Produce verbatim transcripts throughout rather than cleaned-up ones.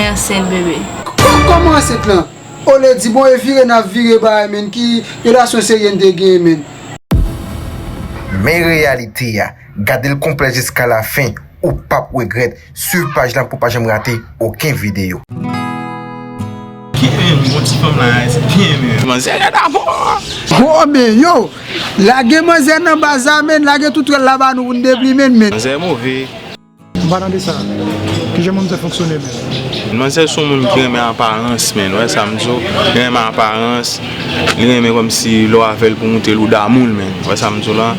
Ansent, bebe. Kò-, kòman ansent lan? Olye di bon, e vire n ap vire bagay, menn. Ki relasyon serye n te genyen, menn? Men reyalite a. Gade l konplè jiska lafen, ou p ap regrèt. Swiv paj lan pou w pa janm rate okenn videyo. Byen menm, bon ti fanm la, se byen menm. Manzè rèd abò. Oh, men yo, lage manzè nan baz la, menn, lage tout rèl la ba nou pou n deplimen, menn. Manzè move. M pa tande sa. Kijan manzè fonksyone menm? Manzè se yon moun ki renmen aparans, menn. Ou wè sa m di w? Li renmen aparans. Li renmen kòmsi lè w avè l pou montre l ou damou l, menn. Ou wè sa m di w la?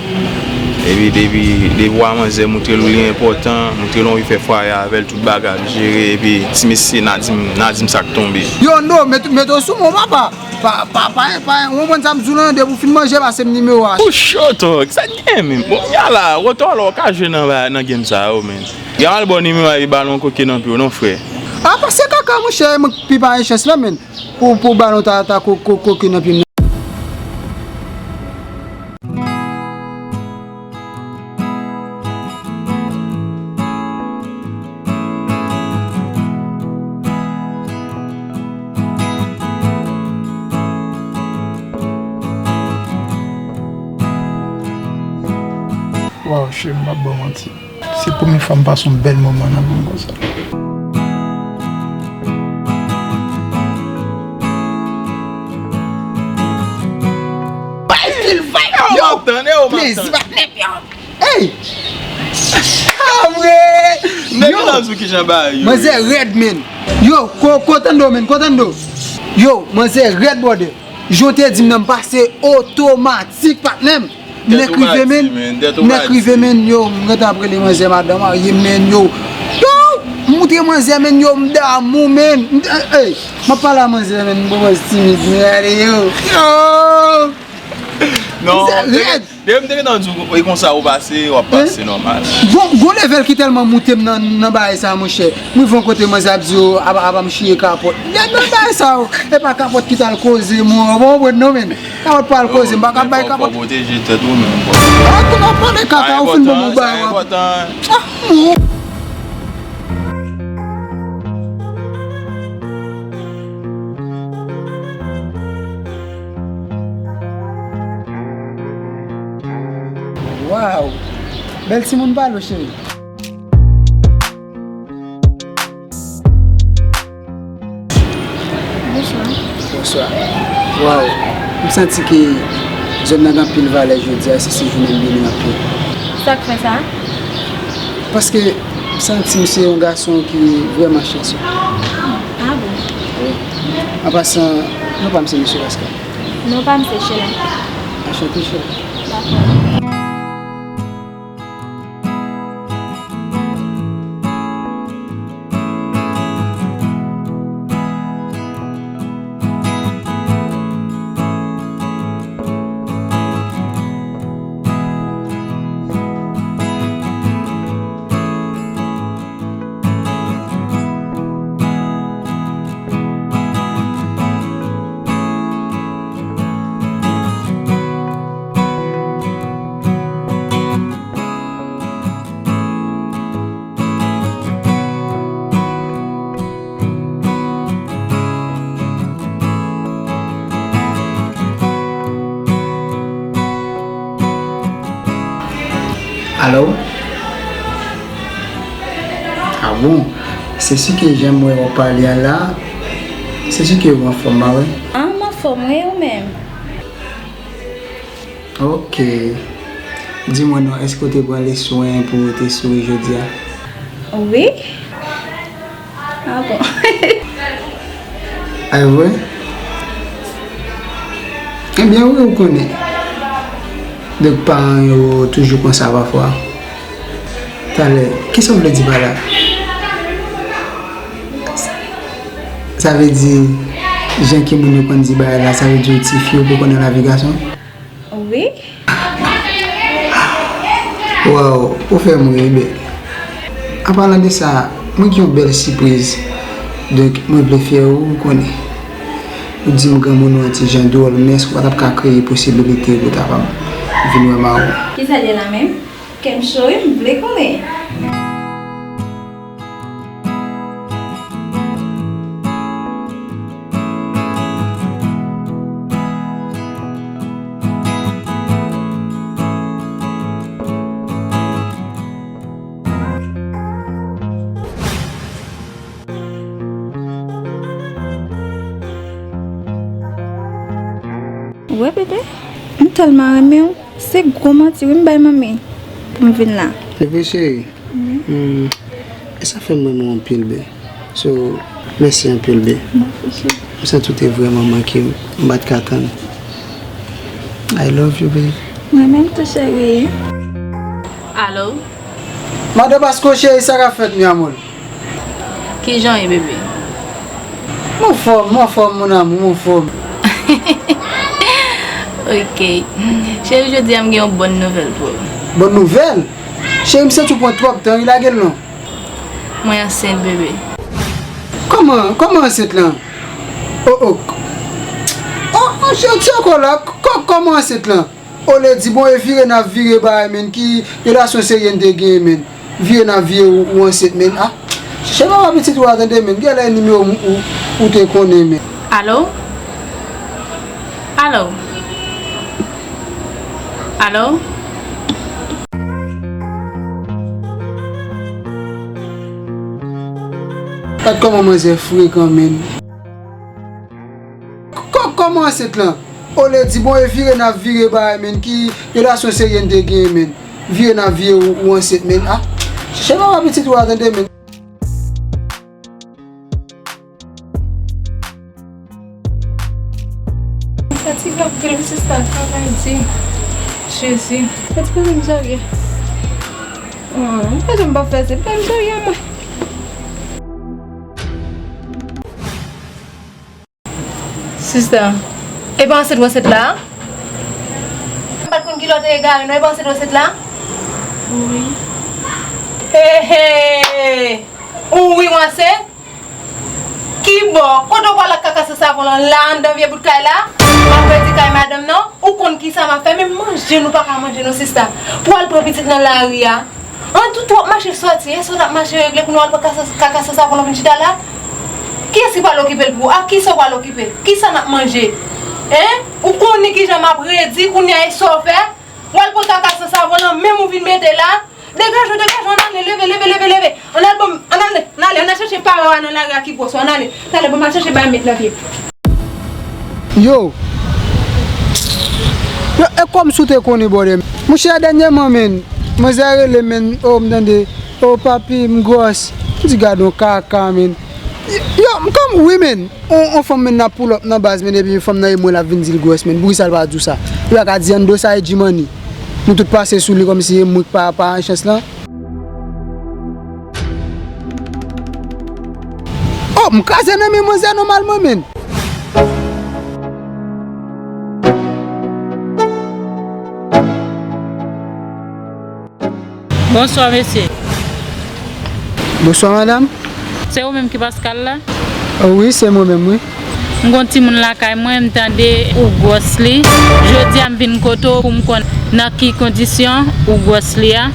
Epi depi, depi w a manzè, montre l ou li enpòtan, montre l w anvi fè fwaye avè l, tout bagay ap jere, epi ti mesye, n a di m, n a di m sa k tonbe. Yo, no, met, mete w sou mwen, papa. Pa, pa, pa, pa, ou konprann sa m di w lan, depi w fin manje, pase m nimewo a. Ou cho, tòg, sa k gen menm? Bon, ya la, wotò la, w ka jwe nan, nan game sa yo, menn. Gen al ba w nimewo a, epi ba l yon kokenn nan pye w, non, frè. A, pase kaka, monchè, mwen ki pi pa gen chans la, menn. Pou, pou ba l yon ta, ta ko, ko, kokenn nan pye m nan. Waw, cheri, m p ap ba w manti. Se premye fwa m pase yon bèl moman nan vi m konsa. Bay pil vibe, yo! Yo, m ap tann, yo, m ap tann. Plezi pa t nèp, yo! Ey! Amwe! Nèg yo, la sou kijan bagay yo ye. Manzè rèd, menn. Yo, ko, ko tande w, menn, ko tande w. Yo, manzè rèd, brother. Jan w te di m nan, m pase otomatik, patnè m. Nèg rive, menn. Nèg rive, menn, yo, m gentan ap rele manzè madan marye, menn, yo. Yo, m moutre manzè, menn, yo, m damou, menn. M, ey, m ap pale a manzè, menn, m pran pòz timid, menn, ale, yo. Yo! Non, manzè rèd. Depi m te gentan di w, e konsa ou pase, w ap pase nòmal. Gon, gon level ki tèlman moute m nan, nan bagay sa, monchè. M rive yon kote, manzè ap di yo, ap, ap, ap m chiye kapòt. Gad nan bagay sa, yo. E pa kapòt ki t al koze, mwen, ou pa konprann non, menn. Kapòt pa al koze, m pa ka bay kapòt. Fò pwoteje tèt ou menm. A, kou n ap pale kaka, ou fin ban m yon bagay, w ap. Ah, mwen. Waw! Bèl timoun pa lou, cheri. Bonswa. Bonswa. Waw! M santi ke zòn nan gen anpil valè jodi a, se, se jounen m beni anpil. Sa k fè sa? Paske m santi m se yon gason ki vrèman chansye. Ah bon? Wi. An pasan, non pa m se Mesye Pascal. Non pa m se Sheila. Anchante, Sheila. Dakò. Alo? Ah bon? Se si ke jan m wè w pale a la, se si ke w anfòm, pa vre? Ah, m anfòm, wi, ou menm? Ok. Di mwen non, èske w te pran le swen pou w te souri jodi a? Wi. Ah bon? A, e vre? Ebyen, wi, ou konnen. Donk, paran yo toujou konsa pafwa. Talè, kisa w vle di pa la? Sa vle di, jan ke moun yo konn di bagay la, sa vle di ti fi yo poko nan lavi gason? Wi. Waw, ou fè m ri, bèl. An palan de sa, mwen gen yon bèl sipriz. Donk, mwen vle fè ou konnen. Ou di m granmoun ou an ti jan dwòl, men èske w pa t ap ka kreye posiblite pou w ta kapab vin wè maman w? Kisa l ye la menm? Kè m cho wi, m vle konnen. Wè, bebe, m tèlman renmen w. Se gwo manti wi m bay manmi pou m vin la. Bebe cheri, hmm, e sa fè m renmen w anpil, be. So, mèsi anpil, be. M santi w te vrèman manke m. M pa t ka tann. I love you, babe. Mwen menm tou, cheri. Alo? Madan Pasko, cheri, sa k ap fèt, mi amor? Kijan w ye, bebe? M anfòm, m anfòm, mon amour, m anfòm. Ok. Cheri, jodi a m gen yon bòn nouvèl pou ou. Bòn nouvèl? Cheri, m santi w pran twòp tan, wi, lage l non. Mwen ansent, bebe. Kòman, kòman ansent lan? Oh, oh. Oh, oh, cheri, ti ankò la, kò-, kòman ansent lan? Olye di bon e vire n ap vire bagay, men ki relasyon serye n te genyen, men. Vire n ap vire ou, ou ansent, men. Ah, chèche papa pitit ou a tande, men. Genlè nimewo m ou, ou te konnen, men. Alo? Alo? Alo? Gad kòman manzè frekan, men. Kò-, kòman ansent lan? Olye di bon e vire n ap vire bagay, men. Ki relasyon serye n te genyen, men. Vire n ap vire ou, ou ansent, men. Ah, chèche papa pitit ou a tande, men. Fatige anpil wi sista, travay di. Jezi. Fatige m serye. Hmm, m pa janm pa fè se, m serye mwen. Sista, e pa ansent w ansent la? M pa t konn ki lè w te egare non, e pa ansent w ansent la? Wi. Ehe! Ou wi w ansent? Kibò? Kote w pral ak kaka san savon lan la anndan vye bout kay la? M ap redi kay madanm nan, ou konn kisa m ap fè, menm manje nou pa ka manje non sista. Pou w al pran pitit nan lari a. An tou twòp mache sòti, èske w t ap mache regle kounye a w al pran kaka, kaka san savon lan vin chita la? Kiyès ki pral okipe l pou ou? Ak kisa w pral okipe l? Kisa n ap manje? Hein? Ou konnen kijan m ap redi, kounye a e sa w fè? W al pran kaka san savon lan, menm ou vin mete la. Degaje w, degaje w, ann ale, leve, leve, leve, leve. Ann al, bon, ann ale, ann ale, ann al chèche pare w a nan lari a ki gwòs ou, ann ale. Ann ale, bon, m al chèche bagay m met nan pye. Yo! Yo, e kòmsi w te konnen, brother. Monchè, dènyèman, men, manzè rele, men, oh, m tande, oh, papi, m gwòs. M di, gad yon kaka, men. Yo, m kòm, wi, men. On, on fanm, men, n ap pull up nan baz, men, epi fanm nan e mwen l ap vin di l gwòs, men. Poukisa l pa di w sa? Li pa ka di Ando sa e G-Money. Nou tout pase sou li kòmsi e mwen k pa, pa an chans lan. Oh, m kraze nan men manzè nòmalman, men. Bonswa, mesye. Bonswa, madanm. Se ou menm ki Pascal la? Wi, se mwen menm, wi. M gon timoun lakay mwen, m tande ou gwòs li. Jodi a m vin kote w pou m konn nan ki kondisyon ou gwòs li a.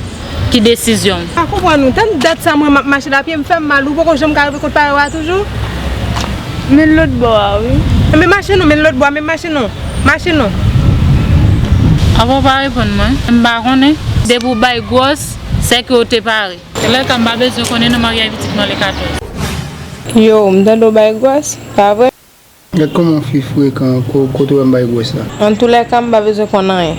Ki desizyon w? Pa konprann ou. Tann dat sa mwen m ap mache la, pye m fè m mal, ou poko janm ka rive kot pare w a toujou? Men lòt bò a, wi. Men mache non, men lòt bò a, men mache non. Mache non. Avan w pa reponn mwen, m pa konnen. Depi w bay gwòs, sèke w te pare. Lè ka m pa bezwen konnen nan maryaj pitit mwen le katòz. Yo, m tande w bay gwòs, pa vre? Gad kòman fi frekan, ko-, kote w wè m bay gwòs la? Antoulèka, m pa bezwen konn anyen.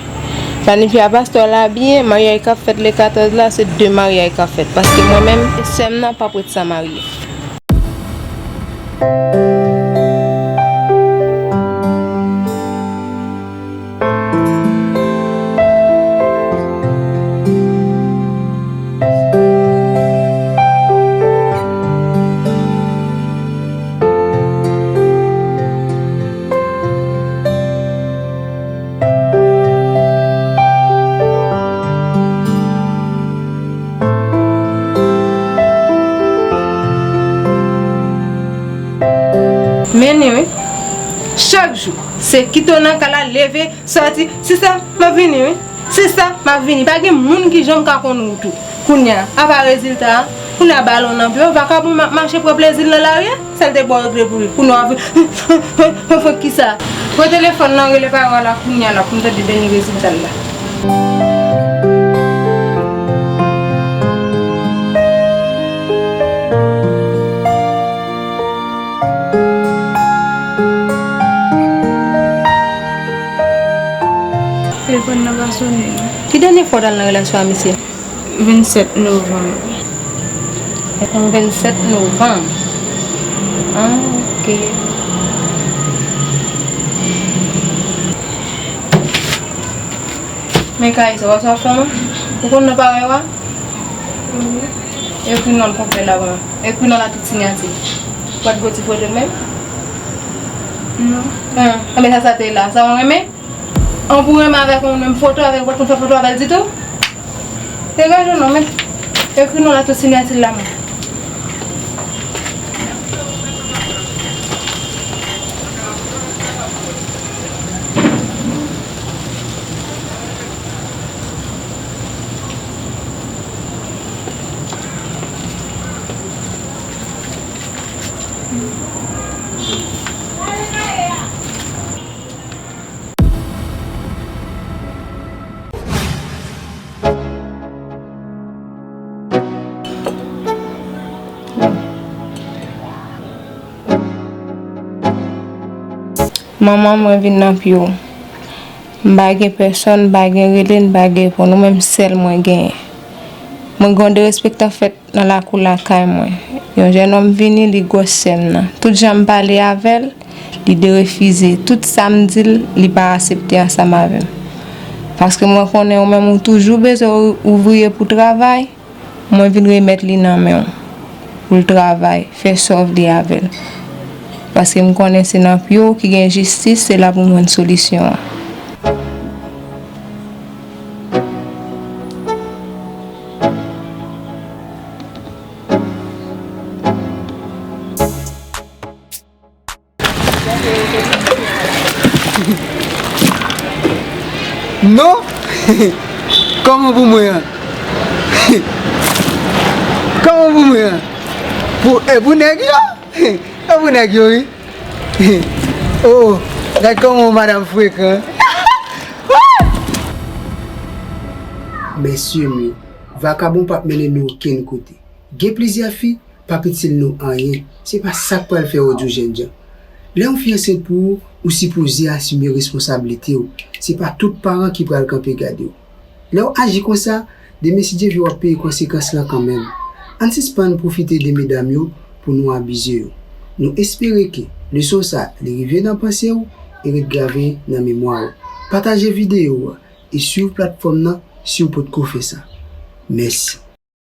Planifye a pastè la byen, maryaj k ap fèt le katòz la, se de maryaj k ap fèt. Paske mwen menm, e sè m nan p ap ret san marye. Men ni wi. Chak jou, se kite w nan kay la, leve, sòti. Sista, m ap vini wi. Sista, m ap vini. Pa gen moun ki janm ka konn wout ou. Kounye a, apa rezilta a? Kounye a balon nan pye w, vakabon m ap mache pran plezi l nan lari a. Sa l te ba w regle pou li. Kounye a w ap vin, fè kisa? Pran telefòn nan, rele pare w la kounye a la pou m tande dènye rezilta l la. Telefòn nan pa sonnen non. Ki dènye fwa w t al nan relasyon a misye? Vennsèt novanm. Vennsèt novanm. Ah, ok. Men Kaïsa, wè sa w ap fè mwen? Ou konn nan parèy ou a? Ekri non l konplè la pou mwen. Ekri non l ak tout siyati. Ou pa t voye ti foto menm? Non. An, anben sa sa te la. Sa w renmen? An pou renmen avèk yon menm foto avèk ou pa t konn fè foto avè l ditou? Degaje w non, men. Ekri non l ak tout siyati l la, men. Manman, mwen vin nan pye w. M pa gen pèsòn, m pa gen rele, m pa gen reponn. Ou menm sèl mwen genyen. Mwen gen yon derespektan fèt nan lakou lakay mwen. Yon jènòm vini, li gwòs sè m nan. Tout jan m pale avè l, li derefize. Tout sa m di l, li pa asepte ansanm avè m. Paske mwen konnen ou menm ou toujou bezwen ou-, ouvriye pou travay, mwen vin remèt li nan men w. Pou l travay, fè sa w vle avè l. Paske m konnen se nan pye w ki gen jistis, se la pou m jwenn solisyon an. Non? Kòman pou mwen an? Kòman pou mwen an? Pou, e pou nèg yo? E pou nèg yo, wi. Oh, gad kòman yon madanm frekan. Mesye m yo, vakabon p ap mennen nou okenn kote. Gen plizyè fi, pa itil nou anyen. Se pa sa k pral fè yo di w jènjan. Lè yon fi ansent pou ou, ou sipoze asime responsablite w. Se pa tout paran ki pral kanpe gade w. Lè w aji konsa, demen si Dye vle w ap peye konsekans lan kanmenm. Ann sispann pwofite de medam yo pou nou abize yo. Nou espere ke leson sa li rive nan panse w e ret grave nan memwa w. Pataje videyo a e swiv platfòm nan si w potko fè sa. Mèsi.